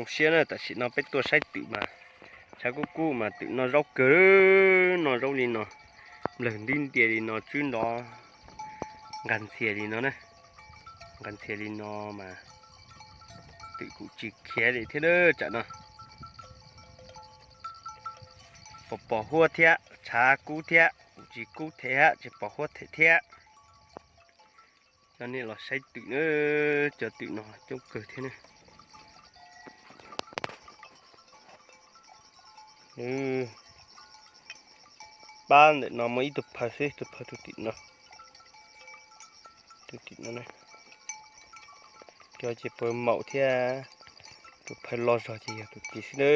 Siab na, tam sim no peb tuaj saib twm mas tshav kub kub mas twm no zaub kawg, no zaub li no, nplawg nti ntia li no, tswb nrov nqa ntxhias li no na, nqa ntxhias li no mas twm kuj tsis khiav li thiab na tsam no. Pos pos huab thiab tshav kub thiab kuj tsis kub them hab tsis pos huab them thiab. Coj nej los saib twm na, cov twm no coob kawg thiab ne. Pab ntawm no muaj ib tug phawj xwb, tus phawj tus tim no, tus tim no, cov ces pawg maum thiab, tus phawj loj zog ces yog tus tim xwb na.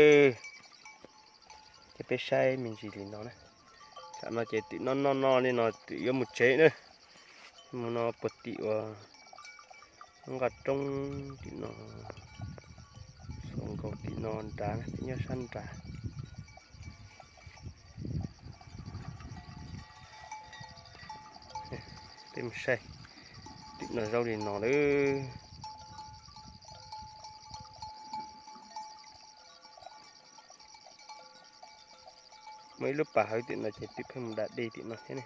Ces peb saib me ntsis li no na. Tam no ces twm no noj noj li no twm yuav mus tsev na. Mus no puag tim uas nqaj roob tim no, xuas nkaus tim no nrad, peb nyob sab nrad. Peb mus saib twm no zaub li no lawm. Muaj ib lub pas hawv tim no ces twm pheej mus da dej tim no thiab ne.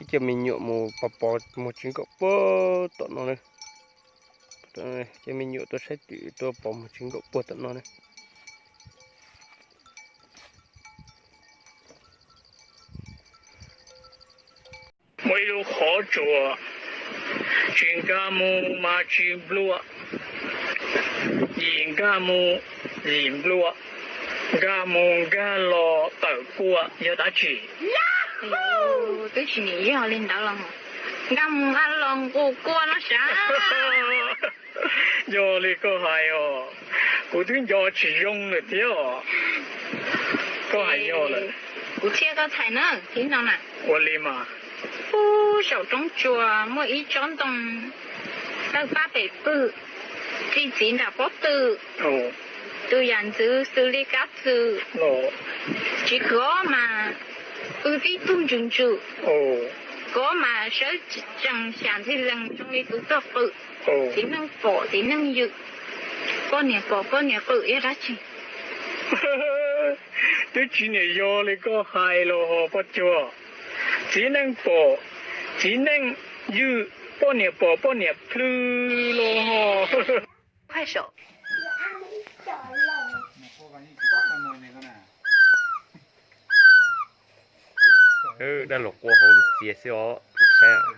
Ib co me nyuam mus pos pos muag tsis nkaum puag tom no na. Cov me nyuam tuaj saib twm tuaj pos muag tsis nkaum puag tom no na. Muaj ib lub qhov tsua, tsis nkag mus mas tsis nplua, yim nkag mus yim nplua, nkag mus nkag los tawm kua yog dab tsi? Twb tsis nim yog li ntawd los, nkag mus nkag los nqus kua no sav. Yog li koj hais os, kuv twb nco tsis zoo lawm thiab os. Koj hais yog lawm. Kuv qhia koj txhais na, tib no na. Ua li mas. Pub saum roob tsuas muaj ib tsob ntoo, tawg pab pem pwg, txi txiv nram pob tw. Tus yam ntxwv xws li kab txwm, tsis kov mas pw tib tug ntsws ntsws, kov mas sawv tsees xya ntxhib lees zoo li tus txog qwm. Txiv neej pom txiv neej ywm, poj niam pom poj niam qwm yog dab tsi? Twb tsis niam yog li koj hais los ho Paj Cuag. Txiv neej pom txiv neej ywm, poj niam pom poj niam plhws los ho. Dab los qua hauv lub txias xwb os, saib.